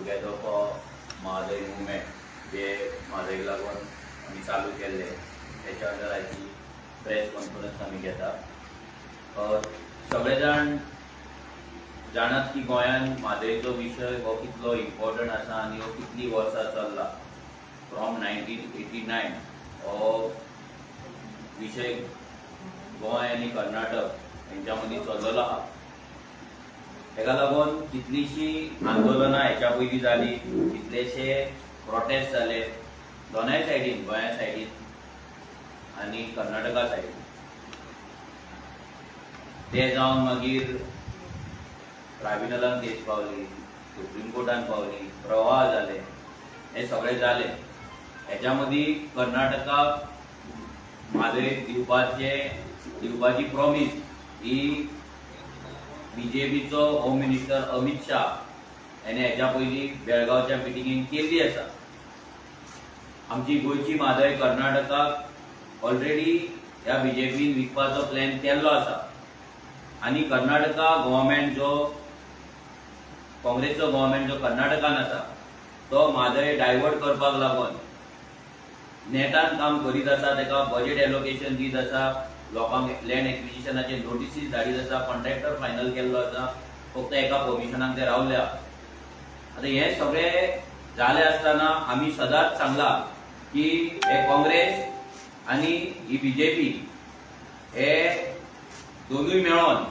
Together for Mhadei movement जे म्हादयक लागून आमी चालू केल्ले तेच्या अंडर आयची प्रेस कॉन्फरन्स आमी घेता. सगळे जाण जाणात की गोंयांत म्हादयचो विशय हो कितलो इम्पॉर्टंट आसा आनी हो कितली वर्सां चल्ला. फ्रॉम 1989 हो विशय गोंय आनी कर्नाटक हेंच्या मदीं चल्लेलो आहा. तेका लागून कितलींशीं आंदोलनां हेच्या पयलीं जालीं, कितलेशे प्रोटेस्ट जाले दोनाय सायडीन, गोंया सायडीन आनी कर्नाटका सायडीन. ते जावन मागीर ट्रायब्युनलान केस पावली, सुप्रीम कोर्टान पावली, प्रवाह जाले, हे सगळे जाले. हेच्या मदीं कर्नाटकाक म्हादय दिवपाची प्रॉमीस ही बीजेपीचो होम मिनिस्टर अमित शाह हेणे हेच्या पयलीं बेळगांवच्या मिटिंगेन केल्ली आसा. आमची गोंयची म्हादय कर्नाटकाक ऑलरेडी ह्या बीजेपीन विकपाचो प्लॅन केल्लो आसा आनी कर्नाटका गव्हर्मेंट जो काँग्रेसचो गव्हर्मेंट जो कर्नाटकान आसा तो म्हादय डायवर्ट करपाक लागून नेटान काम करीत आसा. ताका बजेट एलोकेशन दीत आसा, लोकांक लँड एक्विजिशनाचे नोटिसीस धाडीत आसा, कॉन्ट्रॅक्टर फायनल केल्लो आसा, फक्त एका परमिशनाक ते रावल्या. आतां हें सगळें जालें आसतना आमी सदांच सांगलां की हे काँग्रेस आनी ही बीजेपी हे दोनूय मेळोन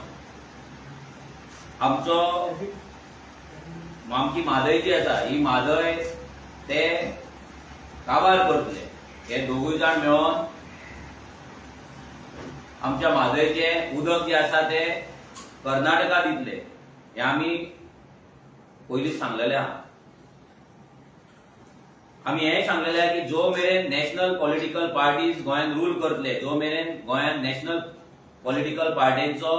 आमचो आमची म्हादय जी आसा ही म्हादय ते काबार करतले. हे दोगूय जाण मेळोन आमच्या म्हादयचें उदक जें आसा तें कर्नाटका दितले हें आमी पयलींच सांगलेलें आहा. आमी हें सांगलेलें आहा की जो मेरेन नॅशनल पॉलिटिकल पार्टीज गोंयांत रूल करतले, जो मेरेन गोंयांत नॅशनल पॉलिटिकल पार्टींचो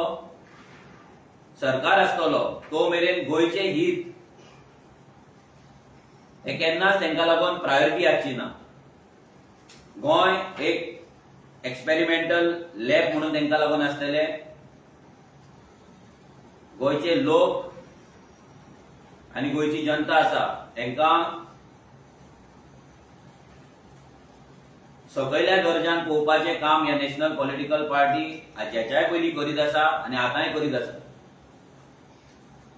सरकार आसतलो तो मेरेन गोंयचें हित हें केन्नाच तांकां लागून प्रायोरिटी आसची ना. गोंय एक एक्सपेरिमेंटल लॅब म्हणून तांकां लागून आसतले. गोंयचे लोक आनी गोंयची जनता आसा तांकां सकयल्या दर्जान पळोवपाचें काम ह्या नॅशनल पॉलिटिकल पार्टी हाच्याय पयलीं करीत आसा आनी आतांय करीत आसा.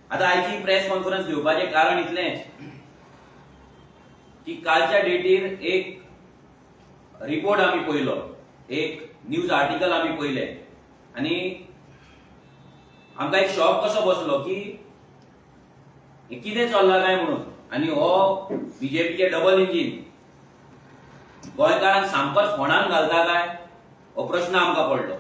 आतां आयची प्रेस कॉन्फरन्स घेवपाचें कारण इतलेंच की कालच्या डेटीर एक रिपोर्ट आमी पळयलो, एक न्यूज आर्टिकल आमी पळयलें आनी आमकां एक शॉक कसो बसलो की कितें चल्लां काय म्हणून. आनी हो बीजेपीचे डबल इंजीन गोंयकारांक सामकोच फोंडान घालता काय हो प्रश्न आमकां पडलो.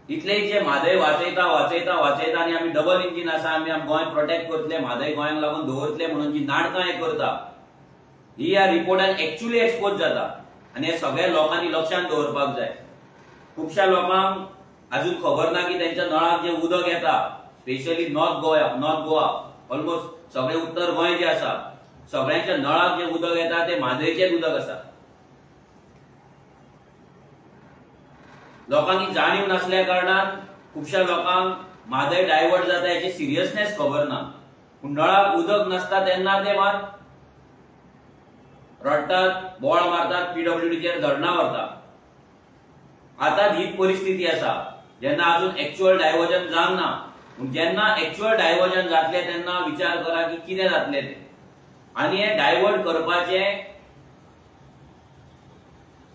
इतले जे म्हादय वाचयता वाचयता वाचयता आनी आमी डबल इंजीन आसा, आमी गोंय प्रोटेक्ट करतले, म्हादय गोंयांक लागून दवरतले म्हणून जी नाटकां हे करता ही ह्या रिपोर्टान एक्च्युअली एक्सपोज जाता. आनी हे सगळ्या लोकांनी लक्षांत दवरपाक जाय. खुबश्या लोकांक अजून खबर ना की तेंच्या नळाक जें उदक येता, स्पेशली नॉर्थ गोवा ऑलमोस्ट सगळे उत्तर गोंय जे आसा सगळ्यांच्या नळाक जें उदक येता तें म्हादयचेंच उदक आसा. लोकांनी जाणीव नासल्या कारणान खुबश्या लोकांक म्हादय डायवर्ट जाता हेची सिरियसनेस खबर ना. पूण नळाक उदक नासता तेन्ना ते मात रडटात, बोळ मारतात, पीडब्ल्यूडीचेर धरणां व्हरतात. आतां ही परिस्थिती आसा जेन्ना अजून एक्च्युअल डायवर्जन जावंक ना. पूण जेन्ना एक्च्युअल डायवर्जन जातलें तेन्ना विचार करा की कितें जातलें तें. आनी हे डायवर्ट करपाचे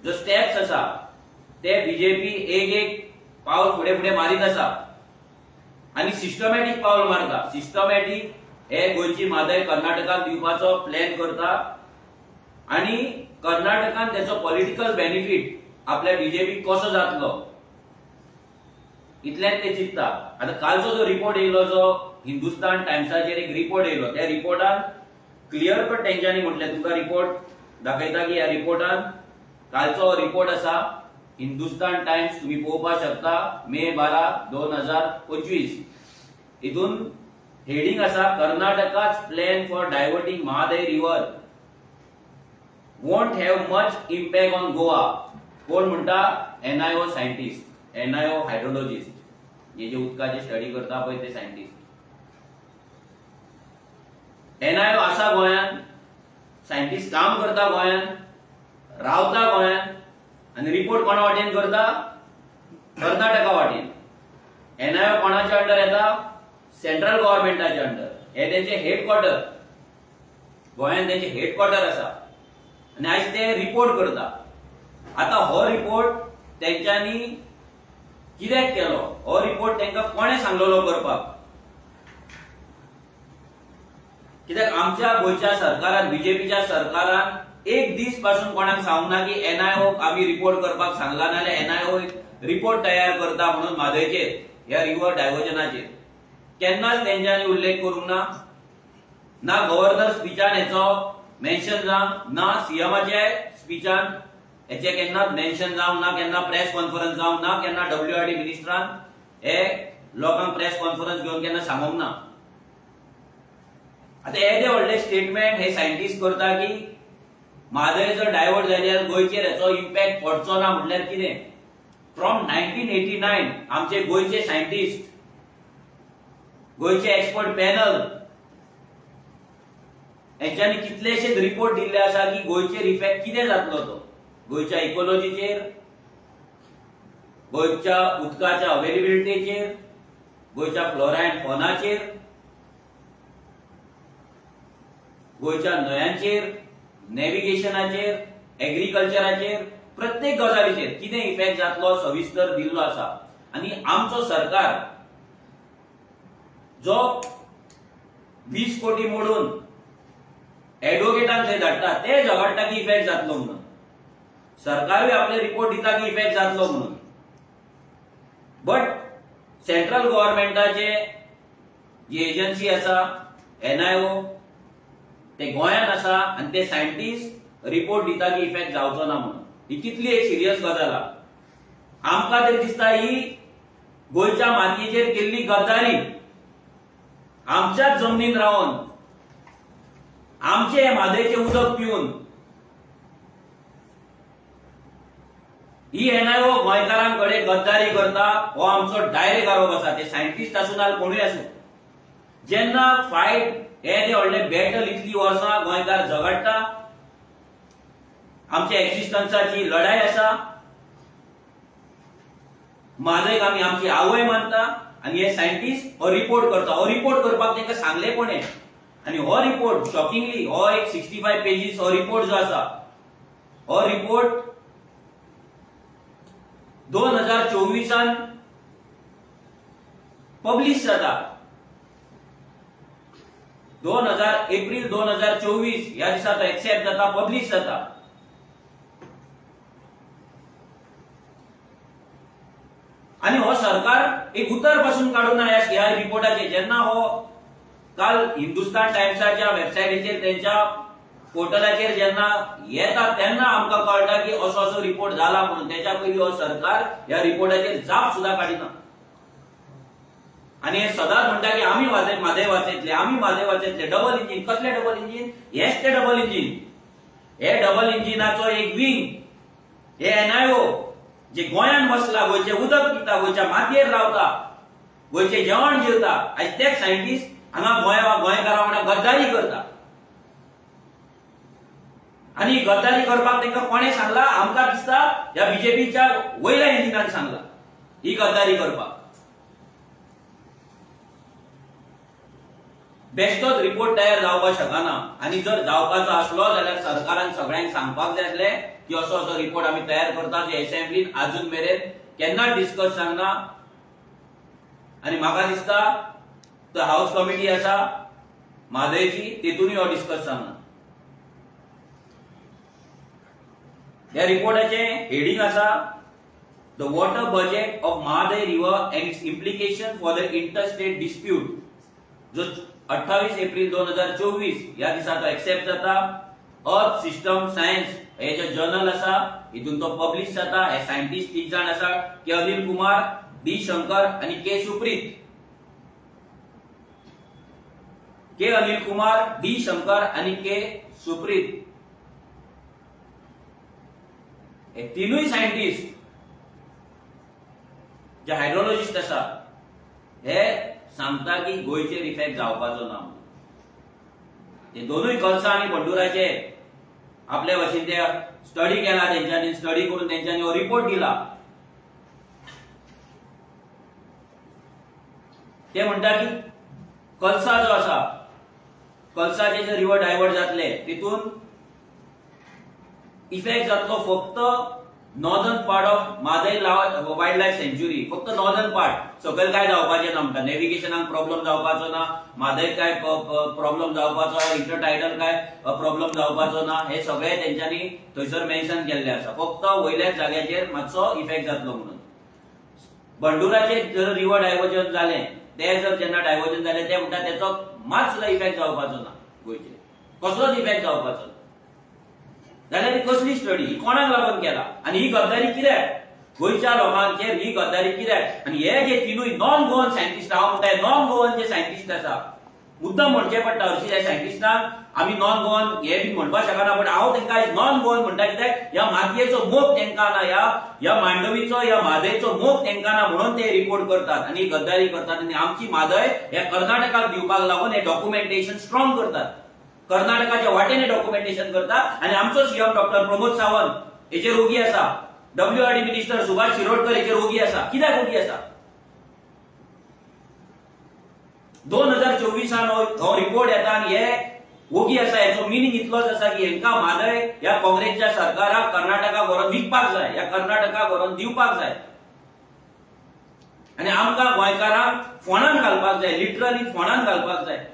जो स्टेप्स आसा ते बीजेपी एक एक पावल फुडें फुडें मारीत आसा आनी सिस्टमॅटीक पावल मारता. सिस्टमॅटीक हे गोंयची म्हादय कर्नाटकाक दिवपाचो प्लॅन करता आनी कर्नाटकान तेचो पॉलिटिकल बेनिफीट आपल्या बीजेपी कसो जातलो इतलेंच ते चिंतता. आतां कालचो जो रिपोर्ट येयलो, जो हिंदुस्तान टायम्साचेर एक रिपोर्ट येयलो, त्या रिपोर्टान क्लियर कट तेंच्यांनी म्हटलें, तुमकां रिपोर्ट दाखयता की ह्या रिपोर्टान कालचो रिपोर्ट आसा हिंदुस्तान टायम्स, तुम्ही पळोवपाक शकता, मे 12, 2025. हितून हेडिंग आसा Karnataka's plan for diverting Mhadei river won't have much impact on Goa. कोण म्हणटा? एनआयओ सायंटिस्ट, एनआयओ हायड्रोलॉजिस्ट, हे जे उदकाचे स्टडी करता पळय ते सायंटिस्ट. एनआयओ आसा गोंयांत, सायंटिस्ट काम करता गोंयांत, रावता गोंयांत आनी रिपोर्ट कोणा वाटेन करता? कर्नाटका वाटेन. एनआयओ कोणाच्या अंडर येता? सेंट्रल गव्हर्नमेंटाच्या अंडर. हे तेंचे हेडक्वॉर्टर गोंयांत, तेंचे हेडक्वॉर्टर आसा आनी आयज ते रिपोर्ट करता. आतां हो रिपोर्ट तेंच्यांनी कित्याक केलो? हो रिपोर्ट तांकां कोणें सांगलेलो करपाक? कित्याक आमच्या गोंयच्या सरकारान, बीजेपीच्या सरकारान एक दीस पासून कोणाक सांगूंक ना की एनआयओ आमी रिपोर्ट करपाक सांगला, नाजाल्यार एनआयओ रिपोर्ट तयार करता म्हणून म्हादयचेर, ह्या रिवर डायवर्जनाचेर केन्नाच तेंच्यांनी उल्लेख करूंक ना. ना गव्हर्नर स्पिचान हेचो मेन्शन जावंक ना, सीएमाच्या स्पिचान हेचे केन्नाच मेन्शन जावंक ना, केन्ना प्रेस कॉन्फरन्स जावंक ना, केन्ना डब्ल्यूआरडी मिनिस्टरान हे लोकांक प्रेस कॉन्फरन्स घेवन केन्ना सांगूंक ना. आतां येदे व्हडले स्टेटमेंट हे सायंटिस्ट करता की म्हादय जर डायवर्ट जाल्यार गोंयचेर हेचो इम्पॅक्ट पडचो ना म्हटल्यार कितें? फ्रॉम 1989 आमचे गोंयचे सायंटिस्ट, गोंयचे एक्सपर्ट पॅनल हेंच्यांनी कितलेशेच रिपोर्ट दिल्ले आसा की गोंयचेर इफेक्ट कितें जातलो तो, गोंयच्या इकोलॉजीचेर, गोंयच्या उदकाच्या अवेलेबिलिटीचेर, गोंयच्या फ्लोरा अँड फॉनाचेर, गोंयच्या न्हंयांचेर, नॅव्हिगेशनाचेर, एग्रीकल्चराचेर, प्रत्येक गजालीचेर कितें इफेक्ट जातलो सविस्तर दिल्लो आसा. आनी आमचो सरकार जो 20 कोटी मोडून एडवोकेटांक थंय धाडटा ते झगडटा की इफेक्ट जातलो म्हणून, सरकारूय आपले रिपोर्ट दिता की इफेक्ट जातलो म्हणून, बट सेंट्रल गव्हर्नमेंटाचे जी एजन्सी आसा एनआयओ ते गोंयांत आसा आनी ते सायंटिस्ट रिपोर्ट दिता की इफेक्ट जावचो ना म्हणून. ही कितली एक सिरियस गजाल आसा. आमकां तरी दिसता ही गोंयच्या मातयेचेर केल्ली गद्दारी. आमच्याच जमनीन रावन आमचे म्हादयचें उदक पिवन ही एनआयओ गोंयकारां कडेन गद्दारी करता हो आमचो डायरेक्ट आरोप आसा. ते सायंटिस्ट आसूं ना कोणूय आसूं, जेन्ना फायट हे ते व्हडले बॅटल इतली वर्सां गोंयकार झगडटा, आमच्या एक्झिस्टन्साची लढाई आसा, म्हादयक आमी आमची आवय मानता आनी हे सायंटिस्ट हो रिपोर्ट करता. हो रिपोर्ट करपाक तांकां सांगलें कोणें? आनी हो रिपोर्ट शॉकिंगली हो एक 65 पेजीस हो रिपोर्ट जो आसा हो रिपोर्ट 2024 पब्लिश जाता. 2000 एप्रील 2024 ह्या दिसा तो एक्सेप्ट जाता, पब्लिश जाता. आनी हो सरकार एक उतर पासून काडूंक ना ह्या रिपोर्टाचेर. जेन्ना हो काल हिंदुस्तान टायम्साच्या वेबसायटीचेर तेंच्या पोर्टलाचेर जेन्ना येता तेन्ना आमकां कळटा की असो असो रिपोर्ट जाला म्हणून. तेच्या पयलीं हो सरकार ह्या रिपोर्टाचेर जाप सुद्दां काडिना. आनी हे सदांच म्हणटा की आमी म्हादय वाचयतले, आमी म्हादय वाचयतले. डबल इंजीन, कसले डबल इंजीन? हेच ते डबल इंजीन. हे डबल इंजिनाचो एक विंग हे एनआयओ जे गोंयांत बसला, गोंयचें उदक पिता, गोंयच्या मातयेर रावता, गोंयचें जेवण जेवता, आयज तेच सायंटिस्ट हांगा गोंयकारां वांगडा गद्दारी करता. आनी गद्दारी करपाक तांकां कोणें सांगला? आमकां दिसता ह्या बीजेपीच्या वयल्या इंजिनान सांगला ही गद्दारी करपाक. बेश्टोच रिपोर्ट तयार जावपाक शकना. आनी जर जावपाचो आसलो जाल्यार सरकारान सगळ्यांक सांगपाक जाय आसलें की असो असो रिपोर्ट आमी तयार करता, जे असेंब्लीन आजून मेरेन केन्नाच डिस्कस जावंक ना. आनी म्हाका दिसता तो हावस कमिटी आसा म्हादयची, तेतूनय हो डिस्कस जावंक ना. ह्या रिपोर्टाचें हेडींग आसा the water budget of Mhadei river and its implication for the interstate dispute, जो 28 एप्रील 2024 ह्या दिसा तो एक्सेप्ट जाता. अर्थ सिस्टम सायन्स हे जे जर्नल आसा हितून तो पब्लिश जाता. हे सायंटिस्ट 3 जाण आसा, के अनिल कुमार, डी शंकर आनी K Supreet. K Anil Kumar, D Shankar आनी के सुप्रीत हे तिनूय सायंटिस्ट जे हायड्रोलॉजिस्ट आसा हे सांगता की गोंयचेर इफेक्ट जावपाचो ना. ते दोनूय कलसा आनी बंडुराचे आपले भशेन ते स्टडी केला तेंच्यांनी, स्टडी करून तेंच्यांनी हो रिपोर्ट दिला. ते म्हणटा की कलसा जो आसा, कलसाचे जे रिवर डायवर्ट जातले तितून इफेक्ट जातलो फक्त northern part of Mhadei wild life sanctuary, फक्त नॉर्दर्न पार्ट. सकयल काय जावपाचें ना म्हणटा, नेव्हिगेशनाक प्रॉब्लम जावपाचो ना, म्हादय काय प्रॉब्लम जावपाचो, इंटरटायडल काय प्रॉब्लम जावपाचो ना, हे सगळे तेंच्यांनी थंयसर मेन्शन केल्ले आसा. फक्त वयल्याच जाग्याचेर मातसो इफेक्ट जातलो म्हणून. बंडुराचे जर रिवर डायवर्जन जालें, ते जर जेन्ना डायवर्जन जालें ते म्हणटा तेचो मात सुद्दां इफेक्ट जावपाचो ना, गोंयचेर कसलोच इफेक्ट जावपाचो ना. जाल्यार ही कसली स्टडी, ही कोणाक लागून केला आनी ही गद्दारी कित्याक गोंयच्या लोकांचेर, ही गद्दारी कित्याक? आनी हे जे तिनूय नॉन गोवन सायंटिस्ट, हांव म्हणटा नॉन गोवन जे सायंटिस्ट आसा, मुद्दम म्हणचें पडटा हरशीं ह्या सायंटिस्टांक आमी नॉन गोवन हे बी म्हणपाक शकना, बट हांव तांकां नॉन गोवन म्हणटा कित्याक ह्या मातयेचो मोग तांकां ना, ह्या मांडवीचो ह्या म्हादयचो मोग तांकां ना म्हणून ते रिपोर्ट करतात आनी गद्दारी करतात. आनी आमची म्हादय ह्या कर्नाटकाक दिवपाक लागून हे डॉक्युमेंटेशन स्ट्रॉंग करतात, कर्नाटकाच्या वाटेने डॉक्युमेंटेशन करता. आनी आमचो सीएम डॉक्टर प्रमोद सावंत हेचेर रोगी आसा, डब्ल्यूआरडी मिनिस्टर सुभाष शिरोडकर हेचेर रोगी आसा. कित्याक रोगी आसा? 2024 हो रिपोर्ट येता आनी हे वोगी आसा. हेचो मिनींग इतलोच आसा की हेंकां म्हादय ह्या काँग्रेसच्या सरकाराक कर्नाटकाक व्हरोन विकपाक जाय, ह्या कर्नाटकाक व्हरोन दिवपाक जाय आनी आमकां गोंयकारांक फोंडान घालपाक जाय, लिटरली फोंडान घालपाक जाय.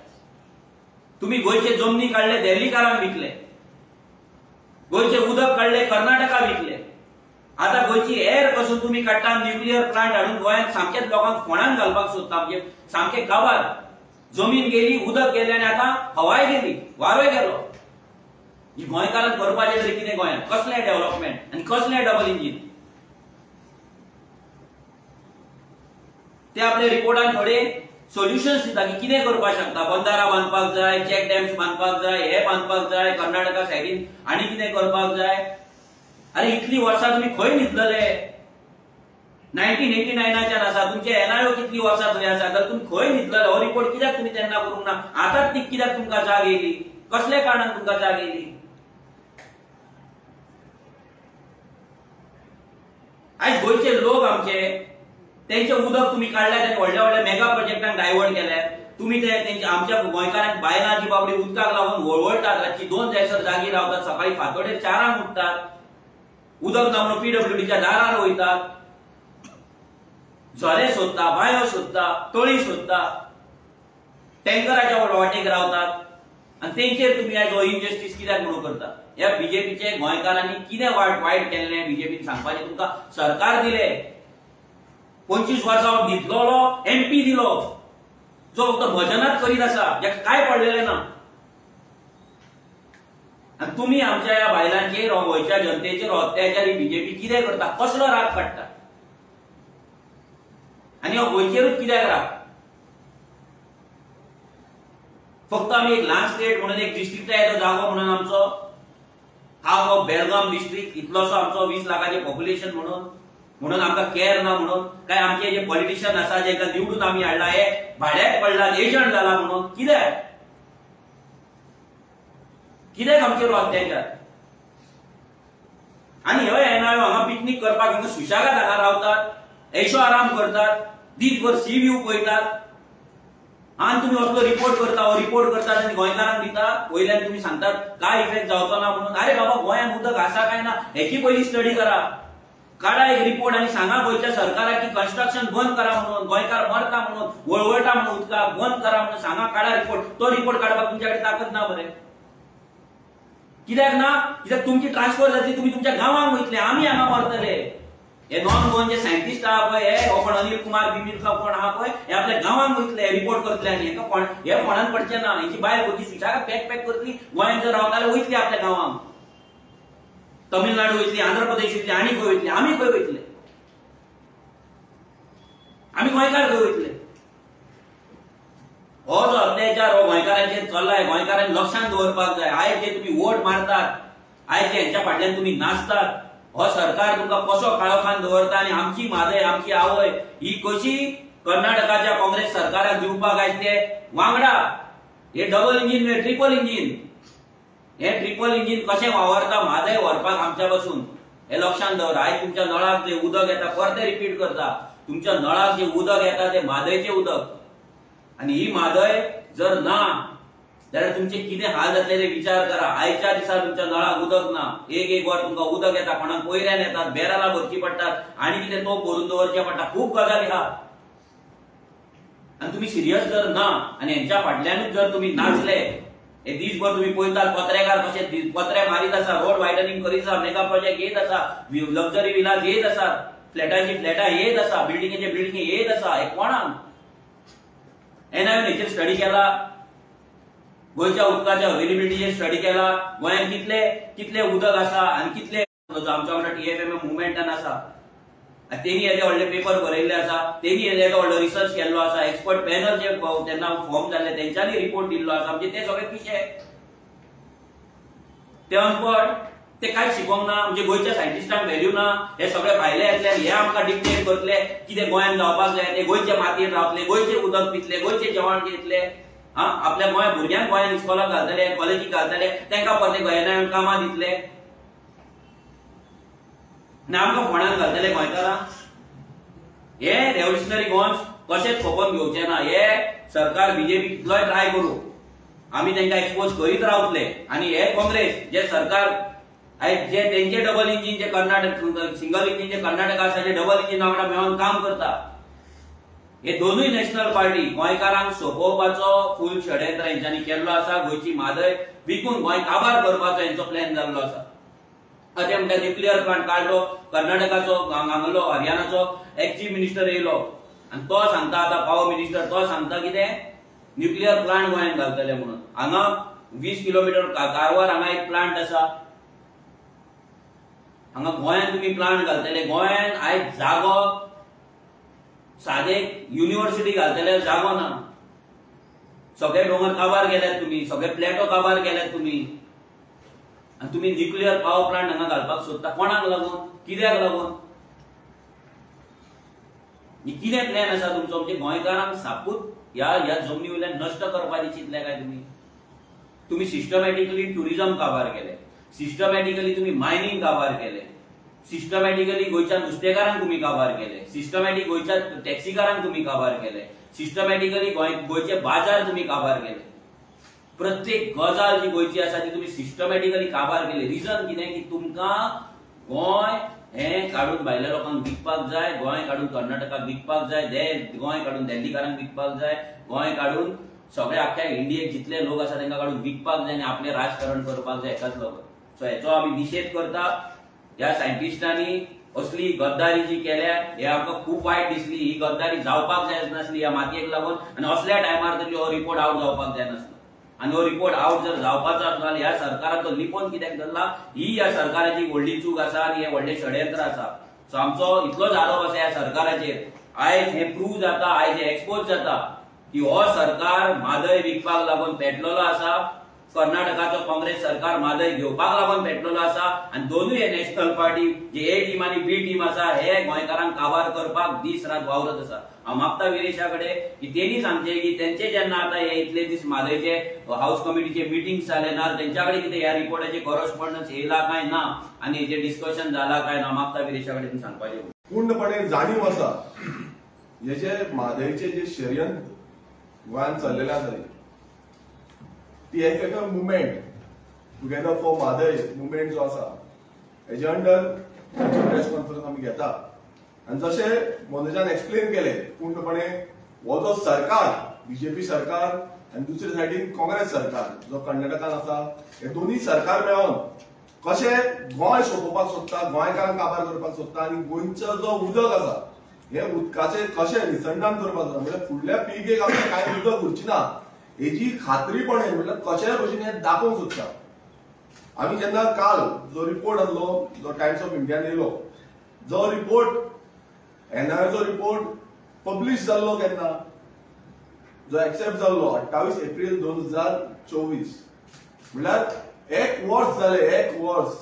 तुम्ही गोंयचे जमनी काडले दिल्लीकारांक विकले, गोंयचे उदक काडले कर्नाटका विकले, आता गोंयची एर पासून तुम्ही काडटा न्युक्लियर प्लांट हाडून गोंयांत सामकेच लोकांक फोंडान घालपाक सोदता. म्हणजे सामके गांवात जमीन गेली, उदक गेलें आनी आतां हवाय गेली, वारोय गेलो. ही गोंयकारांक करपाचें तरी कितें गोंयांत? कसलें डेव्हलपमेंट आनी कसलें डबल इंजीन? ते आपल्या रिपोर्टान थोडे सोल्युशन्स दिता की कितें करपाक शकता. बंदारा बांदपाक जाय, चॅक डॅम्स बांदपाक जाय, हे बांदपाक जाय, कर्नाटका सायडीन आनी कितें करपाक जाय. अरे इतली वर्सां तुमी खंय न्हिदलेले? 1989च्यान आसा तुमचे एनआयओ कितली वर्सां थंय आसा, तर तुमी खंय न्हिदलेले? हो रिपोर्ट कित्याक तुमी तेन्ना करूंक ना? आतांच ती कित्याक तुमकां जाग येयली? कसल्या कारणान तुमकां जाग येयली? आयज गोंयचे लोक आमचे तेंचे उदक तुमी काडल्यात आनी व्हडल्या व्हडल्या मेगा प्रोजेक्टांक डायवर्ट केल्यात तुमी. ते तेंच्या आमच्या गोंयकारांक बायलां जी बाबडी उदकाक लागून वळवळटात, रातची 2 जायसर जागी रावतात, सकाळी फांतोडेर 4 उठतात, उदक ना म्हणून पीडब्ल्यूडीच्या दारार वयतात, झरे सोदता, बांयो सोदता, तळी सोदता, टँकराच्या वाटेक रावतात आनी तेंचेर तुमी आयज हो इनजस्टीस कित्याक म्हणून करता? ह्या बीजेपीचे गोंयकारांनी कितें वायट केल्लें बीजेपीन सांगपाचें? तुमकां सरकार दिलें, 25 वर्सां न्हिदलोलो एमपी दिलो जो फक्त भजनात करीत आसा, ज्याका काय पडलेलें ना. आनी तुमी आमच्या ह्या बायलांचेर, गोंयच्या जनतेचेर अत्याचार ही बीजेपी कितें करता? कसलो राग काडटा? आनी हो गोंयचेरूच कित्याक राग? फक्त आमी एक ल्हान स्टेट म्हणून, एक डिस्ट्रिक्टा येतो जागो म्हणून आमचो हाफ ऑफ बेलगाम डिस्ट्रिक्ट इतलोसो आमचो 20 लाखाचें पॉप्युलेशन म्हणून म्हणून आमकां केअर ना म्हणून काय आमचे जे पॉलिटिशियन आसा जेका निवडून आमी हाडला हे भाड्याक पडला, एजंट जाला म्हणून कित्याक कित्याक आमचेर अत्याचार? आनी ह्यो एनआयओ हांगा पिकनीक करपाक हांगा सुशेगाद हांगा रावतात, ऐशो आराम करतात, दीसभर सी व्यू पळयतात आनी तुमी असलो रिपोर्ट करता, हो रिपोर्ट करतात आनी गोंयकारांक दिता, वयल्यान तुमी सांगतात काय इफेक्ट जावचो ना म्हणून. अरे बाबा, गोंयांत उदक आसा काय ना हेची पयली स्टडी करा, काडा एक रिपोर्ट आनी सांगा गोंयच्या सरकाराक की कन्स्ट्रक्शन बंद करा म्हणून, गोंयकार मरता म्हणून, वळवळटा म्हणून उदकाक बंद करा म्हणून सांगा, काडा रिपोर्ट. तो रिपोर्ट काडपाक तुमच्या कडेन ताकद ना बरें? कित्याक ना? कित्याक तुमची ट्रान्सफर जातली, तुमी तुमच्या गांवांक वयतले, आमी हांगा मरतले. हे नॉन गोवन जे सायंटिस्ट आहा पळय, हे कोण अनिल कुमार बिमीर कोण आहा पळय, हे आपल्या गांवांक वयतले रिपोर्ट करतले आनी हेका कोण हे फोंडान पडचे ना. हेची बायल भुरगीं सुशेगाद पॅक पॅक करतली, गोंयांत जर रावताले वयतली आपल्या गांवांक, तमिळनाडू वयतली, आंध्र प्रदेश वयतली, आनी खंय वयतली? आमी खंय वयतले? आमी गोंयकार खंय वयतले? हो जो अत्याचार हो गोंयकारांचेर चल्लाय, गोंयकारांनी लक्षांत दवरपाक जाय. आयज जे तुमी वोट मारतात, आयज जे हेंच्या फाटल्यान तुमी नाचतात, हो सरकार तुमकां कसो काळोखान दवरता आनी आमची म्हादय, आमची आवय ही कशी कर्नाटकाच्या काँग्रेस सरकाराक दिवपाक आयज ते वांगडा हे डबल इंजीन न्हय, ट्रिपल इंजीन. हे ट्रिपल इंजीन कशें वावरता म्हादय व्हरपाक आमच्या पासून हे लक्षांत दवर. आयज तुमच्या नळाक जे उदक येता, परते रिपीट करता, तुमच्या नळाक जे उदक येता ते म्हादयचें उदक. आनी ही म्हादय जर ना जाल्यार तुमचे कितें हाल जातले ते विचार करा. आयच्या दिसा तुमच्या नळाक उदक ना, एक एक वर तुमकां उदक येता, कोणाक कोयऱ्यान येतात, बॅरलां भरची पडटात आनी कितें तो भरून दवरचे पडटा, खूब गजाली आहा. आनी तुमी सिरियस जर ना आनी हेंच्या फाटल्यानूच जर तुमी नाचले, हे दीसभर तुम्ही पळयतात पत्रेकार कशे पत्रे मारीत आसा, रोड वायडनिंग करीत आसा, मेगा प्रोजेक्ट येत आसा, लक्झरी विलास येत आसा, फ्लॅटांची फ्लॅटां येत आसा, बिल्डिंगेचे बिल्डिंग येत आसा. हे कोणाक एनआयएन हेचेर स्टडी केला? गोंयच्या उदकाच्या अवेलेबिलिटीचेर स्टडी केला? गोंयांत कितले कितले उदक आसा आनी कितले आमच्या वांगडा टीएफएम मुवमेंटान आसा तेणी येदे व्हडले पेपर बरयल्ले आसा, तेणी येदो व्हडलो रिसर्च केल्लो आसा, एक्सपर्ट पॅनल जे तेन्ना फॉर्म जाल्ले तेंच्यांनी रिपोर्ट दिल्लो आसा. म्हणजे ते सगळे पिशे, ते अनपड, ते कांय शिकोंक ना, म्हणजे गोंयच्या सायंटिस्टांक व्हॅल्यू ना. हे सगळे भायले येतले हे आमकां डिक्टेट करतले कितें गोंयांत जावपाक जाय, ते गोंयचे मातयेन रावतले, गोंयचें उदक पितले, गोंयचें जेवण घेतले, हा आपल्या गोंय भुरग्यांक गोंयांत इस्कोलाक घालतले, कॉलेजीक घालतले, तांकां परते गोंयांत कामां दितले आनी आमकां फोंड्यांत घालतले गोंयकारांक. हे रेव्होल्युशनरी गोवन्स कशेंच खपोवन घेवचे ना. हे सरकार बीजेपी कितलोय ट्राय करूं, आमी तांकां एक्सपोज करीत रावतले. आनी हे काँग्रेस जे सरकार आयज जे तेंचे डबल इंजीन जे कर्नाटक, सिंगल इंजीन जे कर्नाटका आसा, जे डबल इंजीन वांगडा मेळोन काम करता, हे दोनूय नॅशनल पार्टी गोंयकारांक सोंपोवपाचो फूल षडयंत्र हेंच्यांनी केल्लो आसा. गोंयची म्हादय विकून गोंय काबार करपाचो हेंचो प्लॅन जाल्लो आसा. अशें म्हणटा न्युक्लियर प्लांट काडलो कर्नाटकाचो, हांगलो हरियाणाचो एक्स चीफ मिनिस्टर येयलो आनी तो सांगता, आतां पावर मिनिस्टर तो सांगता कितें न्युक्लियर प्लांट गोंयांत घालतले म्हणून. हांगा 20 किलोमिटर कारवार हांगा एक प्लांट आसा, हांगा गोंयांत तुमी प्लांट घालतले. गोंयांत आयज जागो सादे युनिव्हर्सिटी घालतले जागो ना. सगळे दोंगर काबार गेल्यात तुमी, सगळे प्लॅटो काबार गेल्यात तुमी, आनी तुमी न्युक्लियर पावर प्लांट हांगा घालपाक सोदता. कोणाक लागून, कित्याक लागून, कितें प्लॅन आसा तुमचो? म्हणजे गोंयकारांक सापूत ह्या ह्या जमनी वयल्यान नश्ट करपाची चिंतले काय तुमी? तुमी सिस्टमॅटिकली ट्युरिजम काबार केले, सिस्टमॅटिकली तुमी मायनींग काबार केले, सिस्टमॅटिकली गोंयच्या नुस्तेकारांक तुमी काबार केले, सिस्टमॅटीक गोंयच्या टॅक्सीकारांक तुमी काबार केले, सिस्टमॅटिकली गोंयचे बाजार तुमी काबार केले. प्रत्येक गजाल जी गोंयची आसा ती तुमी सिस्टमॅटिकली काबार केली. रिजन कितें की तुमकां गोंय हें काडून भायल्या लोकांक विकपाक जाय, गोंय काडून कर्नाटकाक विकपाक जाय, गोंय काडून दिल्लीकारांक विकपाक जाय, गोंय काडून सगळे आख्ख्या इंडियेक जितले लोक आसा तांकां काडून विकपाक जाय आनी आपलें राजकारण करपाक जाय हेकाच लागून. सो हेचो आमी निशेध करता. ह्या सायंटिस्टांनी असली गद्दारी जी केल्या हे आमकां खूब वायट दिसली. ही गद्दारी जावपाक जाय नासली ह्या मातयेक लागून, आनी असल्या टायमार तरी हो रिपोर्ट आवट जावपाक जाय नासलो. आनी हो रिपोर्ट आवट जर जावपाचो आसलो जाल्यार ह्या सरकारान तो लिपोवन कित्याक धरला, ही ह्या सरकाराची व्हडली चूक आसा आनी हें व्हडलें षडयंत्र आसा. सो आमचो इतलोच आरोप आसा ह्या सरकाराचेर. आयज हें प्रूव जाता, आयज हें एक्सपोज जाता की हो सरकार म्हादय विकपाक लागून पेटलेलो आसा, कर्नाटकाचो काँग्रेस सरकार म्हादय घेवपाक लागून पेटलेलो आसा. आनी दोनूय हे नॅशनल पार्टी जे ए टीम आनी बी टीम आसा हे गोंयकारांक काबार करपाक दीस रात वावरत आसा. हांव मागता विरेशा कडेन की तेणी सांगचें की तेंचे जेन्ना आतां हे इतले दीस म्हादयचे हावस कमिटीचे मिटिंग्स जाले ना, तेंच्या कडेन कितें ह्या रिपोर्टाचे कॉरस्पॉन्डन्स येयला काय ना आनी हेजें डिस्कशन जाला काय ना, मागता विरेशा कडेन सांगपाचें. पूर्णपणे जाणीव आसा हे जे म्हादयचे जे षडयंत्र गोंयांत चल्लेलें आसा ती एक एका movement together for Mhadei movement जो आसा हेजे अंडर प्रेस कॉन्फरन्स आमी घेता. आनी जशें मनोजान एक्सप्लेन केलें पूर्णपणे हो जो सरकार बीजेपी सरकार आनी दुसरे सायडीन काँग्रेस सरकार जो कर्नाटकान आसा हे दोनूय सरकार मेळोन कशें गोंय सोंपोवपाक सोदता, गोंयकारांक काबार करपाक सोदता आनी गोंयचो जो उदक आसा हे उदकाचें कशें विसंदान करपाक जाता, म्हणजे फुडल्या पिळगेक आमकां कांय उदक उरची ना हेजी खात्रीपणे म्हटल्यार कशेय भशेन हें दाखोवंक सोदता. आमी जेन्ना काल जो रिपोर्ट आसलो जो टायम्स ऑफ इंडियान येयलो, जो रिपोर्ट एनआयएचो रिपोर्ट पब्लिश जाल्लो केन्ना, जो एक्सेप्ट जाल्लो 28 एप्रील 2024, म्हळ्यार एक वर्स जालें, एक वर्स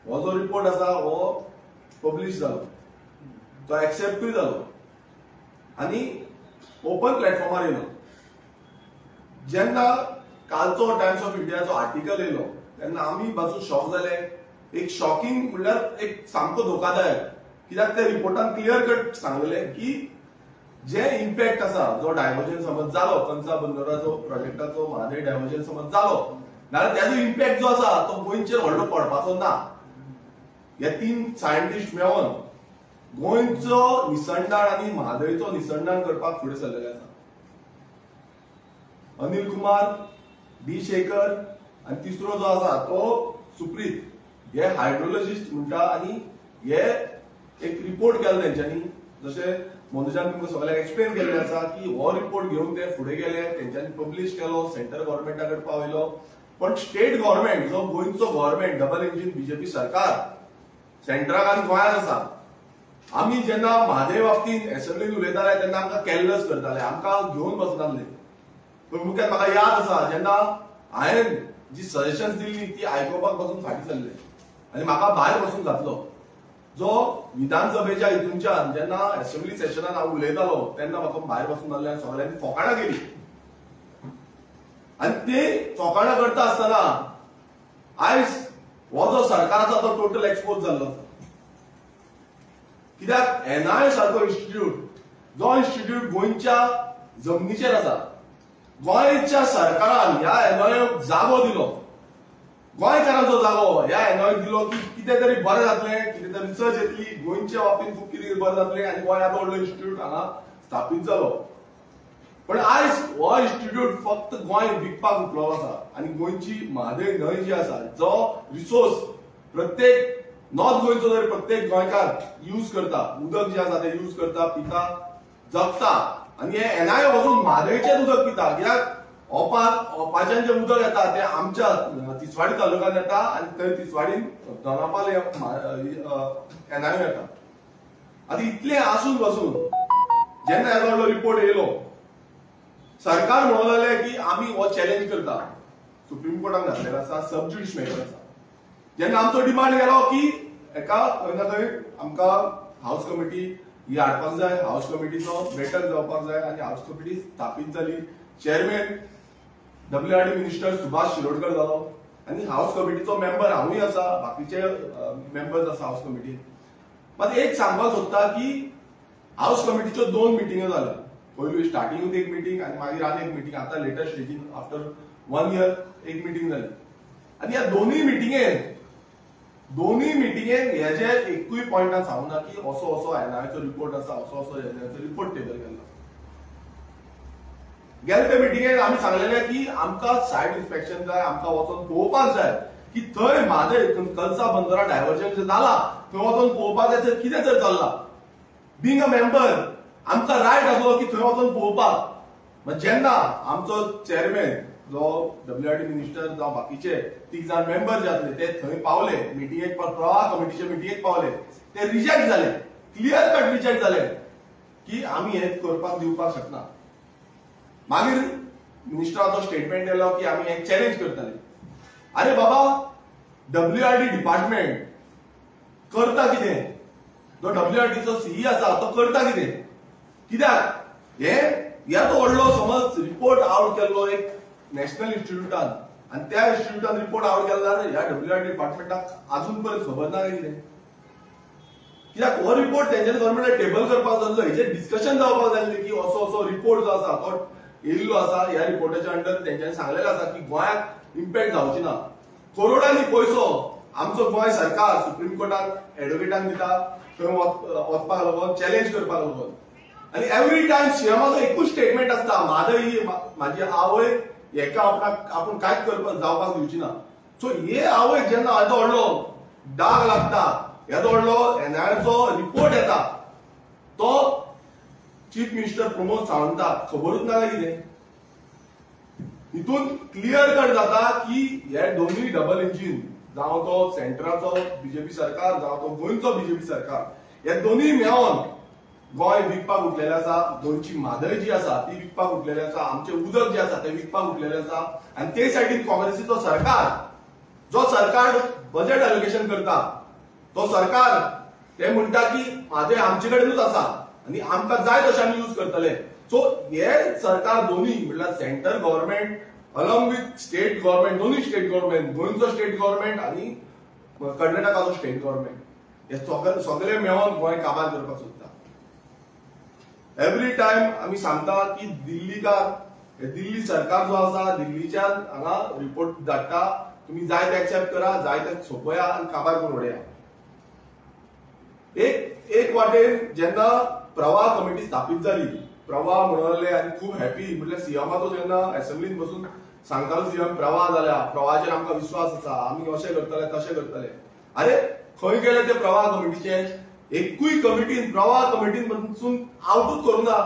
हो जो रिपोर्ट आसा हो पब्लिश जालो, तो एक्सेप्टूय जालो आनी ओपन प्लॅटफॉर्मार येयलो. जेन्ना कालचो टायम्स ऑफ इंडियाचो आर्टिकल येयलो तेन्ना आमी बाजून शॉक जाले. एक शॉकिंग म्हणल्यार एक सामको धोकादायक, कित्याक त्या रिपोर्टान क्लियर कट सांगलें की जे इम्पॅक्ट आसा जो डायवर्जन समज जालो कंसा बंदराचो प्रोजेक्टाचो म्हादय डायवर्जन समज जालो नाल्यार त्याचो इम्पॅक्ट जो आसा तो गोंयचेर व्हडलो पडपाचो ना. हे 3 सायंटिस्ट मेळोन गोंयचो निसंडाण आनी म्हादयचो निसंडाण करपाक फुडें सरलेले आसा. अनिल कुमार, डी शेखर आनी तिसरो जो आसा तो सुप्रीत, हे हायड्रोलॉजिस्ट म्हणटा आनी हे एक रिपोर्ट केलो तेंच्यांनी. जशें मनोजान तुमकां सगळ्यांक एक्सप्लेन केल्लें आसा की हो रिपोर्ट घेवन ते फुडें गेले, तेंच्यांनी पब्लिश केलो, सेंट्रल गव्हर्मेंटा कडेन पावयलो. पण स्टेट गव्हर्मेंट जो गोंयचो गव्हर्मेंट डबल इंजीन बीजेपी सरकार सेंट्राक आनी गोंयांत आसा. आमी जेन्ना म्हादय बाबतींत एसेंब्लीन उलयताले तेन्ना आमकां कॅरलेस करताले, आमकां घेवन बसनासले. पूण मुख्यात म्हाका याद आसा जेन्ना हांवें जी सजेशन्स दिल्ली ती आयकुपाक बसून फाटीं सरले आनी म्हाका भायर बसून घातलो. जो विधानसभेच्या हितूनच्यान जेन्ना एसेंब्ली सेशनान हांव उलयतालो तेन्ना म्हाका भायर बसून घातले आनी सगळ्यांनी फोकाणां केली. आनी ते फोकाणां करता आसतना आयज हो जो सरकार आसा तो टोटल एक्सपोज जाल्लो आसा. कित्याक एनआयए सारको इन्स्टिट्यूट जो इन्स्टिट्यूट गोंयच्या जमनीचेर आसा, गोंयच्या सरकारान ह्या एनआयएक जागो दिलो, गोंयकारांचो जागो ह्या एनआयएक दिलो की कितें तरी बरें जातलें, कितें तरी रिसर्च येतली, गोंयच्या बाबतींत खूब कितें बरें जातलें आनी गोंय आतां व्हडलो इन्स्टिट्यूट हांगा स्थापीत जालो. पण आयज हो इन्स्टिट्यूट फक्त गोंय विकपाक उठलो आसा आनी गोंयची म्हादय न्हंय जी आसा जो रिसोर्स प्रत्येक नॉर्थ गोंयचो जर प्रत्येक गोंयकार यूज करता, उदक जें आसा तें यूज करता, पिता, जगता आनी हे एनआयए वचून म्हादयचेंच उदक पिता. कित्याक ओपाच्यान जें उदक येता तें आमच्या तिसवाडी तालुक्यांत येता आनी थंय तिसवाडीन दोनापाल एनआयए येता. आतां इतलें आसून बसून जेन्ना येदो व्हडलो रिपोर्ट येयलो सरकार म्हणूंक लागलें की आमी हो चॅलेंज करता, सुप्रीम कोर्टान घातलेलो आसा, सब ज्युडिस मॅटर आसा. जेन्ना आमचो डिमांड केलो की एका खंय ना खंय आमकां हावस कमिटी ही हाडपाक जाय, हावस कमिटीचो बैठक जावपाक जाय आनी हावस कमिटी स्थापीत जाली. Chairman WRD minister Subhash Shirodkar जालो आनी हावस कमिटीचो मेंबर हांवूय आसा, बाकीचे मेंबर्स आसा हावस कमिटीन. मात एक सांगपाक सोदता की हावस कमिटीच्यो 2 मिटिंग्यो जाल्यो, पयलू स्टार्टिंगूच एक मिटींग आनी मागीर आनी एक मिटींग, आतां लेटेस्ट स्टेजीन आफ्टर 1 इयर एक मिटींग जाली. आनी ह्या दोनूय मिटिंगेन हेजे एकूय पॉयंटान सांगूना की असो असो एनआयएचो रिपोर्ट आसा, असो असो एनआयएचो रिपोर्ट टेबल केल्लो. गेले ते मिटिंगेन आमी सांगलेले की आमकां सायट इन्स्पेक्शन जाय, आमकां वचोन पळोवपाक जाय की थंय म्हादय कलसा बंदरा डायवर्जन जें जाला थंय वचोन पळोवपाक जाय, थंय कितें थंय चल्लां. बींग अ मेंबर आमकां रायट आसलो की थंय वचोन पळोवपाक. जेन्ना आमचो चेअरमॅन जो डब्ल्यूआरडी मिनिस्टर जावं बाकीचे 3 जाण मेंबर जे आसले ते थंय पावले, मिटिंगेक, प्रवाह कमिटीचे मिटिंगेक पावले, ते रिजेक्ट जाले, क्लियर कट रिजेक्ट जाले की आमी हें करपाक दिवपाक शकना. मागीर मिनिस्टराचो स्टेटमेंट येयलो की आमी हें चॅलेंज करतले. अरे बाबा, डब्ल्यूआरडी डिपार्टमेंट करता कितें, जो डब्ल्यूआरडीचो सीई आसा तो करता कितें, कित्याक हे येदो व्हडलो समज रिपोर्ट आवट केल्लो एक नॅशनल इन्स्टिट्यूटान आनी त्या इन्स्टिट्यूटान रिपोर्ट आवट केलो जाल्यार ह्या डब्ल्यूआरडी डिपार्टमेंटाक आजून पर्यंत खबर ना कितें. कित्याक हो रिपोर्ट तेंच्यानी गव्हर्मेंटाक टेबल करपाक जाल्लो, हेचेर डिस्कशन जावपाक जाय आसलें की असो असो रिपोर्ट जो आसा तो येयल्लो आसा, ह्या रिपोर्टाच्या अंडर तेंच्यांनी सांगलेलें आसा की गोंयाक इम्पॅक्ट जावची ना. करोडांनी पयसो आमचो गोंय सरकार सुप्रीम कोर्टान एडवोकेटान दिता थंय वचपाक लागून, चॅलेंज करपाक लागून. आनी एवरी टायम सीएमाचो एकूच स्टेटमेंट आसता, म्हादय ही म्हाजी आवय, हेका आपणाक आपूण कांयच करपाक जावपाक दिवची ना. सो हे आवयक जेन्ना येदो व्हडलो डाग लागता, येदो व्हडलो एनआयएचो रिपोर्ट येता, तो चीफ मिनिस्टर प्रमोद सावंताक खबरूच ना काय कितें. हितून क्लियर कट जाता की हे दोनूय डबल इंजीन, जावं तो सेंट्राचो बीजेपी सरकार जावं तो गोंयचो बीजेपी सरकार, हे दोनूय मेळोन गोंय विकपाक उठलेलें आसा, गोंयची म्हादय जी आसा ती विकपाक उठलेली आसा, आमचें उदक जें आसा तें विकपाक उठलेलें आसा. आनी ते सायडीन काँग्रेसीचो सरकार, जो सरकार बजेट एलोकेशन करता तो सरकार ते म्हणटा की म्हादय आमचे कडेनूच आसा आनी आमकां जाय तशें आमी यूज करतले. सो हे सरकार दोनूय म्हणल्यार central government along with state government, दोनूय स्टेट गव्हर्नमेंट, गोंयचो स्टेट गव्हर्नमेंट आनी कर्नाटकाचो स्टेट गव्हर्नमेंट, हे सगळे मेळोन गोंय काबार करपाक सोदता. एवरी टायम आमी सांगता की दिल्लीकार, दिल्ली सरकार जो आसा दिल्लीच्यान हांगा रिपोर्ट धाडटा, तुम्ही जाय ते एक्सेप्ट करा, जाय ते सोंपया आनी काबार करून उडया. एक वाटेन जेन्ना प्रवाह कमिटी स्थापीत जाली, प्रवाह म्हणले आनी खूब हॅपी, म्हटल्यार सीएमाचो जेन्ना असेंब्लीन बसून सांगतालो सीएम प्रवाह जाल्या, प्रवाहाचेर आमकां विश्वास आसा, आमी अशें करतले तशें करतले. अरे खंय गेले ते प्रवाह कमिटीचे? एकूय कमिटीन, प्रवाह कमिटीन पसून आवटूच करूं ना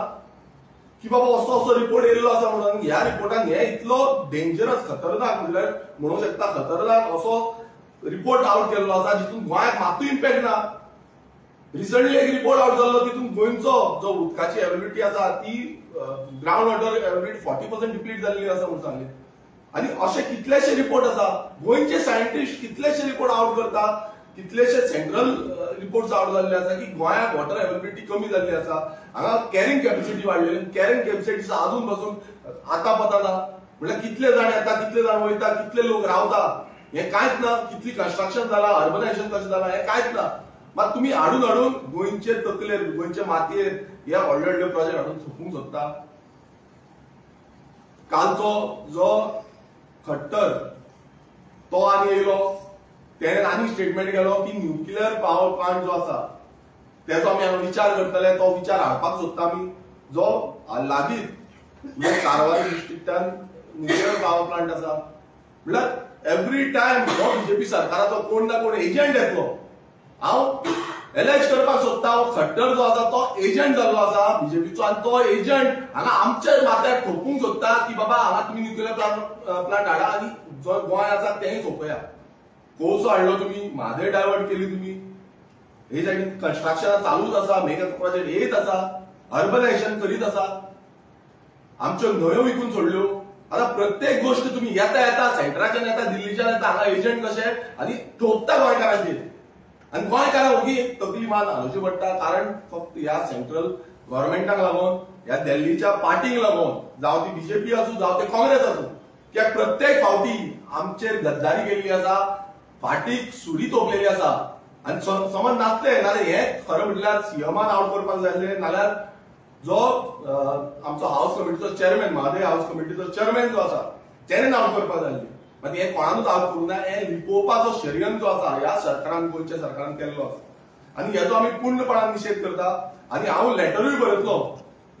की बाबा असो असो रिपोर्ट येयल्लो आसा म्हणून. ह्या रिपोर्टान हे इतलो डेंजरस, खतरनाक म्हणल्यार म्हणूंक शकता खतरनाक असो रिपोर्ट आवट केल्लो आसा जितून गोंयाक मातूय इम्पॅक्ट ना. रिसंटली एक रिपोर्ट आवट जाल्लो तितून गोंयचो जो उदकाची अवेलेबिलिटी आसा ती ग्रावंड वॉटर अवेलेबिलिटी 40% डिप्लीट जाल्ली आसा म्हणून सांगलें. आनी अशे कितलेशे रिपोर्ट आसा, गोंयचे सायंटिस्ट कितलेशे रिपोर्ट आवट करता, कितलेशे सेंट्रल रिपोर्ट्स आवट जाल्ले आसा की गोंयांत वॉटर अवेलेबिलिटी कमी जाल्ली आसा, हांगा कॅरिंग कॅपॅसिटी वाडलेली, कॅरिंग कॅपॅसिटी अजून पासून आता पता ना. म्हळ्यार कितले जाण येता, कितले जाण वयता, कितले लोक रावता हें कांयच ना, कितली कन्स्ट्रक्शन जाला, अर्बनायझेशन कशें जाला हें कांयच ना. मात तुमी हाडून हाडून गोंयचे तकलेर, गोंयचे मातयेर हे व्हडले व्हडले प्रोजेक्ट हाडून सोंपूंक सोदता. कालचो जो खट्टर तो आनी येयलो, तेणें आनी स्टेटमेंट केलो की न्युक्लियर पावर प्लांट जो आसा तेजो आमी विचार करतले, तो विचार हाडपाक सोदता आमी, जो लागींच म्हणजे कारवार डिस्ट्रिक्टान न्युक्लियर पावर प्लांट आसा. म्हळ्यार एवरी टायम हो बीजेपी सरकाराचो कोण ना कोण एजंट येतलो. हांव एलएच करपाक सोदता हो खट्टर जो आसा तो एजंट जाल्लो आसा बीजेपीचो, आनी तो एजंट हांगा आमच्या माथ्यार ठोकूंक सोदता की बाबा हांगा तुमी न्युक्लियर प्लांट हाडा आनी जो गोंय आसा तेंय सोंपया. कोळसो हाडलो तुमी, म्हादय डायवर्ट केली तुमी, हे सायडीन कन्स्ट्रक्शन चालूच आसा, मेगा प्रोजेक्ट येत आसा, अर्बनायझेशन करीत आसा, आमच्यो न्हंयो विकून सोडल्यो. आतां प्रत्येक गोश्ट तुमी येता येता सेंट्राच्यान येता, दिल्लीच्यान येता, हांगा एजंट कशे आनी ठोकता गोंयकारांचेर. आनी गोंयकारांक ओगी तकली मान हालोवची पडटा, कारण फक्त ह्या सेंट्रल गव्हर्मेंटाक लागून, ह्या दिल्लीच्या पार्टीक लागून, जावं ती बीजेपी आसूं जावं ते काँग्रेस आसूं, कित्याक प्रत्येक फावटी आमचेर गद्दारी केल्ली आसा, फाटीक सुरी तोपलेली आसा. आनी समज नासले नाल्यार हें खरें म्हटल्यार सीएमान आवट करपाक जाय आसलें, नाल्यार जो आमचो हावस कमिटीचो चेअरमॅन, म्हादय हावस कमिटीचो चेअरमॅन जो आसा तेणें आवट करपाक जाय आसली. मात हें कोणानूच आवट करूंक ना. हें लिपोवपाचो षडयंत्र जो आसा ह्या सरकारान, गोंयच्या सरकारान केल्लो आसा आनी हेजो आमी पूर्णपणान निशेध करता. आनी हांव लेटरूय बरयतलो,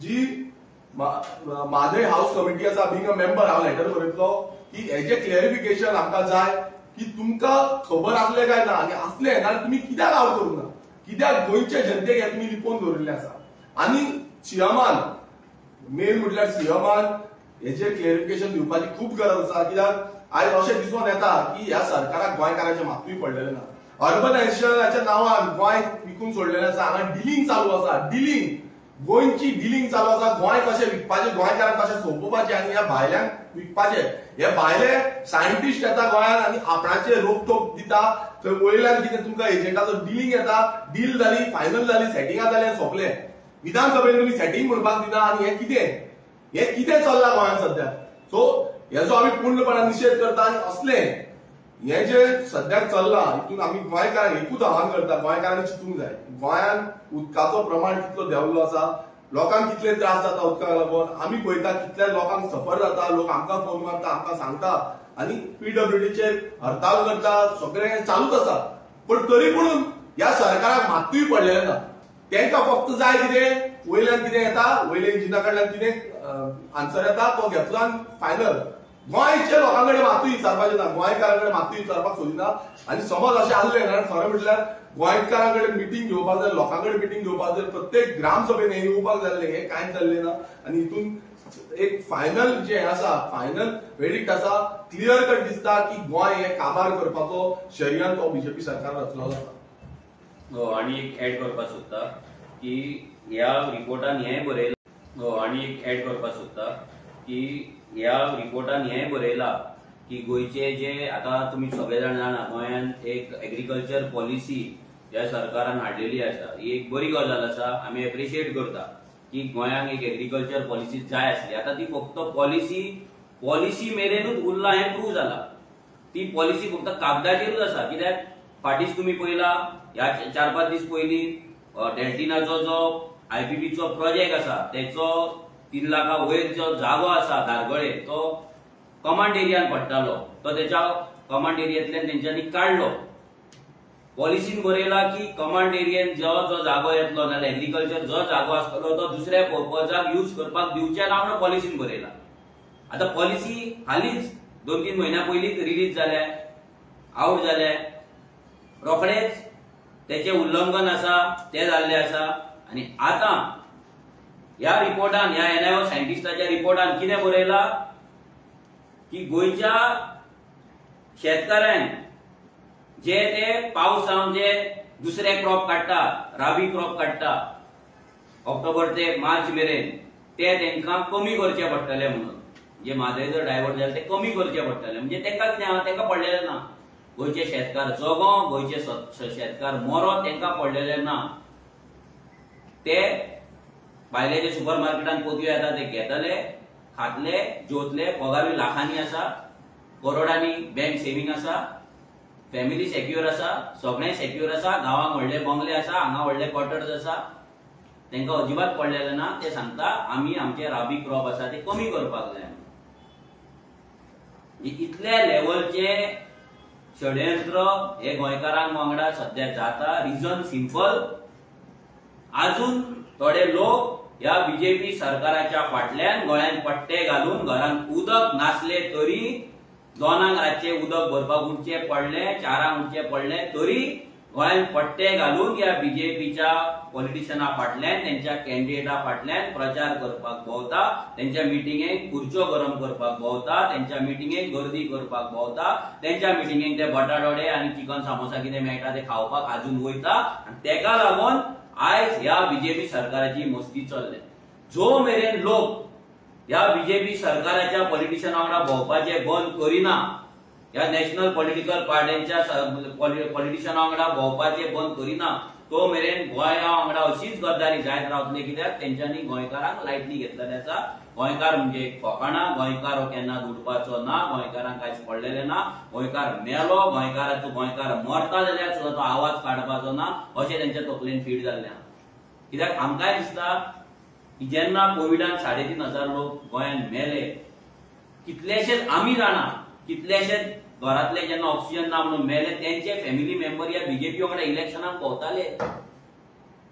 जी म्हादय हावस कमिटी आसा बींग अ मेंबर, हांव लेटर बरयतलो की हेजें क्लॅरिफिकेशन आमकां जाय की तुमकां खबर आसलें काय ना, आनी आसलें नाल्यार तुमी कित्याक आवट करूंक ना, कित्याक गोंयचे जनतेक हें तुमी लिपोवन दवरिल्लें आसा. आनी सीएमान, मेन म्हटल्यार सीएमान हेजें क्लॅरिफिकेशन दिवपाची खूब गरज आसा, कित्याक आयज अशें दिसून येता की ह्या सरकाराक गोंयकारांचें मातूय पडलेलें ना. अर्बनायझेशनाच्या नांवान गोंय विकून सोडलेलें आसा, हांगा डिलींग चालू आसा, डिलींग, गोंयची डिलींग चालू आसा. गोंय कशें विकपाचें, गोंयकारांक कशें सोंपोवपाचें आनी ह्या भायल्यांक विकपाचें. हे भायले सायंटिस्ट येता गोंयांत आनी आपणाचे रोकटोक दिता, थंय वयल्यान कितें तुमकां एजंटाचो डिलींग येता, डील जाली, फायनल जाली, सेटिंगां जाली आनी सोंपलें. विधानसभेन तुमी सेटींग म्हणपाक दिना आनी हें कितें, हें कितें चल्लां गोंयांत सद्या. सो हेजो आमी पूर्णपणान निशेध करता आनी असलें हें जें सद्याक चल्लां हितून आमी गोंयकारांक एकूच आव्हान करता, गोंयकारांनी चिंतूंक जाय. गोंयांत उदकाचो प्रमाण कितलो देंवलो आसा, लोकांक कितले त्रास जाता उदकाक लागून, आमी पळयता कितल्या लोकांक सफर जाता, लोक आमकां फोन मारता, आमकां सांगता आनी पीडब्ल्यूडीचेर हरताल करता, सगळें चालूच आसा. पण तरी पूण ह्या सरकाराक मातूय पडलेलें ना. तांकां फक्त जाय कितें, वयल्यान कितें येता, वयल्या इंजिना कडल्यान कितें आन्सर येता तो घेतलो आनी फायनल. गोंयच्या लोकां कडेन मातूय विचारपाचें ना, गोंयकारां कडेन मातूय विचारपाक सोदिना. आनी समज अशें आसलें जाल्यार खरें म्हटल्यार गोंयकारां कडेन मिटींग घेवपाक जाय, लोकां कडेन मिटींग घेवपाक जाय, प्रत्येक ग्रामसभेन हें येवपाक जाय आसलें, हें कांयच जाल्लें ना. आनी हितून एक फायनल जें आसा, फायनल वेडिक्ट आसा, क्लियर कट दिसता की गोंय हें काबार करपाचो षडयंत्र हो बीजेपी सरकार रचलो आसा. आनी एक एड करपाक सोदता की ह्या रिपोर्टान हें बरयलां, आनी एक एड करपाक सोदता की ह्या रिपोर्टान हें बरयलां की गोंयचे जे आतां तुमी सगळे जाण जाणा, गोंयांत एक एग्रीकल्चर पॉलिसी ह्या सरकारान हाडलेली आसा, ही एक बरी गजाल आसा, आमी एप्रिशिएट करता की गोंयांक एक एग्रीकल्चर पॉलिसी जाय आसली. आतां ती फक्त पॉलिसी पॉलिसी मेरेनूच उरला हें प्रूव जाला. ती पॉलिसी फक्त कागदाचेरूच आसा. कित्याक फाटींच तुमी पळयला ह्या 4-5 दीस पयलीं डेल्टिनाचो जो आयपीपीचो प्रोजेक्ट आसा तेचो 3 लाखा वयर जो जागो आसा धारगळे तो कमांड एरियान पडटालो, तो तेच्या कमांड एरियांतल्यान तेंच्यांनी काडलो. पॉलिसीन बरयला की कमांड एरियन जो जो जागो येतलो नाल्यार एग्रीकल्चर जो जागो आसतलो तो दुसऱ्या पर्पजाक यूज करपाक दिवचे ना म्हणून पॉलिसीन बरयला. आतां पॉलिसी हालींच 2-3 म्हयन्या पयलींच रिलीज जाल्या, आवट जाल्या, रोखडेच तेचें उल्लंघन आसा तें जाल्लें आसा. आनी आतां ह्या रिपोर्टान, ह्या एनआयओ सायंटिस्टाच्या रिपोर्टान कितें बरयला की गोंयच्या शेतकऱ्यांक जे ते पावसान जे दुसरे क्रॉप काडटा, राबी क्रॉप काडटा ऑक्टोबर ते मार्च मेरेन, ते तेंकां कमी करचे पडटले म्हणून. जे म्हादय जर डायवर्ट जाले ते कमी करचे पडटले. म्हणजे तेंकां कितें आहा, तेंकां पडलेलें ना. गोंयचे शेतकार जगो, गोंयचे शेतकार मरो, तेंकां पडलेलें ना. ते भायले जे सुपर मार्केटान पोतयो येता ते घेतले, खातले, जेवतले. पगारूय लाखांनी आसा, करोडांनी बँक सेवींग आसा, फॅमिली सेक्युअर आसा, सगळें सेक्युअर आसा, गांवांक व्हडले बंगले आसा, हांगा व्हडले क्वॉर्टर्स आसा. तेंकां अजिबात पडलेलें ना. ते सांगता आमी आमचे राबी क्रॉप आसा ते कमी करपाक जाय. इतल्या लेवलचे षडयंत्र हे गोंयकारांक वांगडा सद्या जाता. रिजन सिंपल, आजून थोडे लोक ह्या बीजेपी सरकाराच्या फाटल्यान गळ्यान पट्टे घालून घरांत उदक नासले तरी 2 रातचे उदक भरपाक उठचें पडलें, 4 उठचें पडलें तरी गोंयांत पट्टे घालून ह्या बीजेपीच्या पॉलिटिशना फाटल्यान, तेंच्या कॅन्डिडेटा फाटल्यान प्रचार करपाक भोंवता, तेंच्या मिटिंगेक खुर्च्यो गरम करपाक भोंवता, तेंच्या मिटिंगेक गर्दी करपाक भोंवता, तेंच्या मिटिंगेक ते बटाटवडे आनी चिकन सामोसा कितें मेळटा ते खावपाक आजून वयता. आनी तेका लागून आयज ह्या बीजेपी सरकाराची मस्ती चल्ल्या. जो मेरेन लोक ह्या बीजेपी सरकाराच्या पॉलिटिशना वांगडा भोंवपाचें बंद करिना, ह्या नॅशनल पॉलिटिकल पार्ट्यांच्या पॉलिटिशना वांगडा भोंवपाचें बंद करिना, तो मेरेन गोंया वांगडा अशीच गद्दारी जायत रावतली. कित्याक तेंच्यांनी गोंयकारांक लायटली घेतलेलें आसा. गोंयकार म्हणजे एक फकाणां, गोंयकार हो केन्ना उडपाचो ना, गोंयकारांक कांयच पडलेलें ना, गोंयकार मेलो, गोंयकाराचो गोंयकार मरता जाल्यार सुद्दां तो आवाज काडपाचो ना अशें तेंच्या तकलेन फीट जाल्लें आसा. कित्याक आमकांय दिसता की जेन्ना कोविडान 3,500 लोक गोंयांत मेले, कितलेशेच आमी जाणा, कितलेशेच घरांतले जेन्ना ऑक्सिजन ना म्हणून मेले तेंचे फॅमिली मेंबर ह्या बीजेपी वांगडा इलेक्शनाक भोंवताले.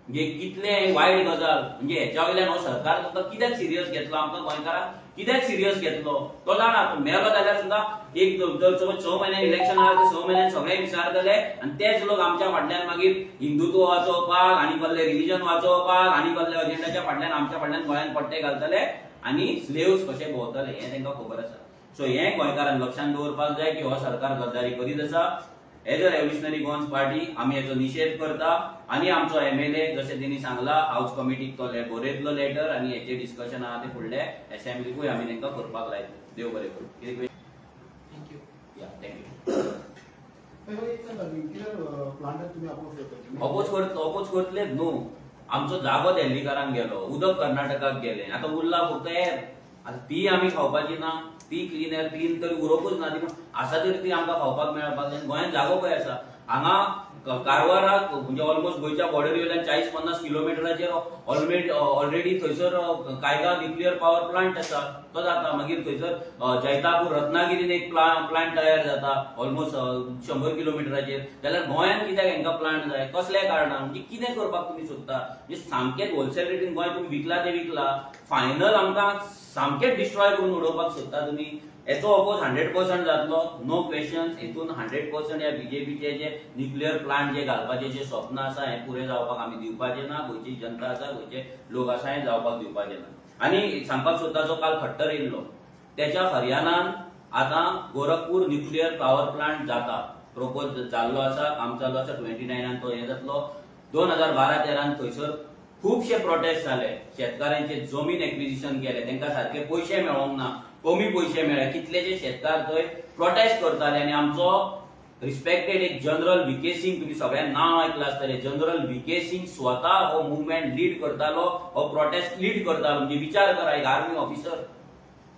म्हणजे कितले वायट गजाल. म्हणजे हेच्या वयल्यान हो सरकार तुमकां कित्याक सिरियस घेतलो, आमकां गोंयकारांक कित्याक सिरियस घेतलो तो जाणा. पूण मेलो जाल्यार सुद्दां एक जर समज 6 म्हयन्यान इलेक्शन आहा ते 6 म्हयन्यान सगळे विचारतले आनी तेच लोक आमच्या फाटल्यान मागीर हिंदुत्व वाचोवपाक आनी कसले रिलिजन वाचोवपाक आनी कसले अजेंडाच्या फाटल्यान आमच्या फाटल्यान गोंयांत पट्टे घालतले आनी स्लेव्स कशे भोंवतले हें तांकां खबर आसा. सो हें गोंयकारांक लक्षांत दवरपाक जाय की हो सरकार गद्दारी करीत आसा. As a revolutionary Goans party आमी हेचो निशेध करता आनी आमचो एमएलए जशें तेणी सांगला हावस कमिटीक तो बरयतलो लेटर आनी हेचें डिस्कशन आहा तें फुडले एसेंब्लीकूय आमी तांकां करपाक लायतले. देव बरें करूं. कितें thank you. या thank you. Oppose करतलेच न्हू. आमचो जागो दिल्लीकारांक गेलो, उदक कर्नाटकाक गेलें, आतां उरला फक्त एर. आतां ती आमी खावपाची ना, ती क्लीन एर क्लीन तरी उरोवपूच ना, ती आसा तरी ती आमकां खावपाक मेळपाक जाय. गोंयांत जागो खंय आसा? हांगा कारवाराक म्हणजे ऑलमोस्ट गोंयच्या बॉर्डरी वयल्यान 40-50 किलोमिटराचेर ऑलरेडी थंयसर कायगा न्युक्लियर पावर प्लांट आसा तो जाता. मागीर थंयसर जैतापूर रत्नागिरीन एक प्लांट तयार जाता ऑलमोस्ट 100 किलोमिटराचेर. जाल्यार गोंयांत कित्याक हांकां प्लांट जाय, कसल्या कारणान, म्हणजे कितें करपाक तुमी सोदता? म्हणजे सामकेंच होलसेल रेटीन गोंय तुमी विकला तें विकला, फायनल आमकां सामकें डिस्ट्रॉय करून उडोवपाक सोदता तुमी. हेचो अपोज 100% जातलो, नो क्वेश्चन. हितून 100% ह्या बीजेपीचे जे न्युक्लियर प्लांट जे घालपाचे जे स्वप्न आसा हें पुरें जावपाक आमी दिवपाचें ना. गोंयची जनता आसा, गोंयचे लोक आसा, हें जावपाक दिवपाचें ना. आनी सांगपाक सोदता, जो काल खट्टर येयल्लो तेच्या हरियाणान आतां गोरखपूर न्युक्लियर पावर प्लांट जाता, प्रपोज जाल्लो आसा, काम चालू आसा. 29 तो हें जातलो. 2012-13 थंयसर खुबशे प्रोटेस्ट जाले, शेतकारांचे जमीन एक्विजिशन केले, तांकां सारके पयशे मेळोंक ना, कमी पयशे मेळ्ळे, कितलेशे शेतकार थंय प्रोटेस्ट करताले. आनी आमचो रिस्पेक्टेड एक जनरल व्ही के सिंग, तुमी सगळ्यांक नांव आयकलां आसतलें, जनरल व्ही के सिंग स्वता हो मुवमेंट लीड करतालो, हो प्रोटेस्ट लीड करतालो. म्हणजे विचार करा, एक आर्मी ऑफिसर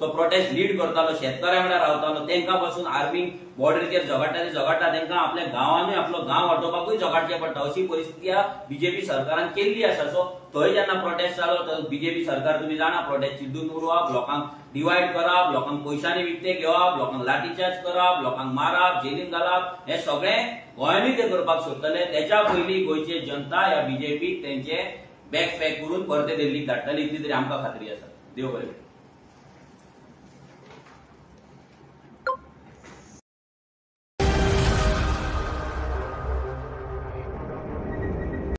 तो प्रोटेस्ट लीड करतालो, शेतकऱ्यां वांगडा रावतालो, तांकां पासून आर्मी बॉर्डरीचेर झगडटा ते झगडटा, तांकां आपल्या गांवांनूय आपलो गांव वाटोवपाकूय झगडचें पडटा अशी परिस्थिती बीजेपी सरकारान केल्ली आसा. सो थंय जेन्ना प्रोटेस्ट जालो तर बीजेपी सरकार तुमी जाणा प्रोटेस्ट चिड्डून उडोवप, लोकांक डिवायड करप, लोकांक पयशांनी विकते घेवप, लोकांक लाठीचार्ज करप, लोकांक मारप, जेलीन घालप, हे सगळें गोंयांनी ते करपाक सोदतले. तेच्या पयलीं गोंयची जनता ह्या बीजेपीक तेंचे बॅग पॅक करून परते दिल्लीक धाडटली इतली तरी आमकां खात्री आसा. देव बरें.